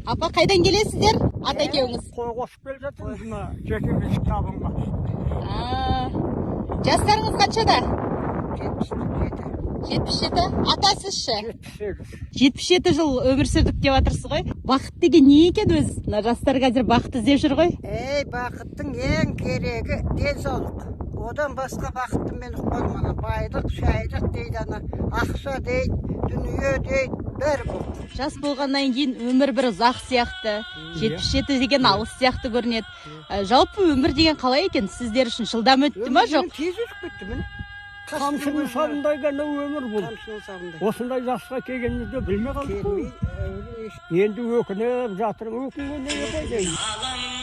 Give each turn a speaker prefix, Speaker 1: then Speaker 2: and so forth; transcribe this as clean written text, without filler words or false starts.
Speaker 1: Апа, қайдан келесіздер, ата екеуіңіз?
Speaker 2: Қой қосып келе жатырмыз мына жекеменшік табынға.
Speaker 1: А, жастарыңыз қаншада?
Speaker 3: 77.
Speaker 1: 77. Ата, сіз ше?
Speaker 2: 78.
Speaker 1: 77 жыл өмір сүрдік деп жатырсыз ғой. Бақыт деген не екен өзі? Мына жастар қазір бақыт іздеп жүр ғой.
Speaker 3: Ей, бақыттың ең керегі денсаулық. Одан басқа бақытты мен ұқпадым. Ана байлық шайлық дейді, ана ақша дейді, дүние дейді, бәрі бұл.
Speaker 1: Жас болғаннан кейін өмір бір ұзақ сияқты, 77 деген алыс сияқты көрінеді. Жалпы өмір деген қалай екен сіздер үшін? Жылдам өтті ма, жоқ?
Speaker 3: Өмір тез өтіп кетті, міне.
Speaker 2: Қамшының сабындай ғана өмір бұл.
Speaker 3: Қамшының сабындай.
Speaker 2: Осындай жасқа келгенімізді білмей қалдық қой.
Speaker 3: Келмей,
Speaker 2: Енді өкініп жатырмын. Өкінгенде не пайда?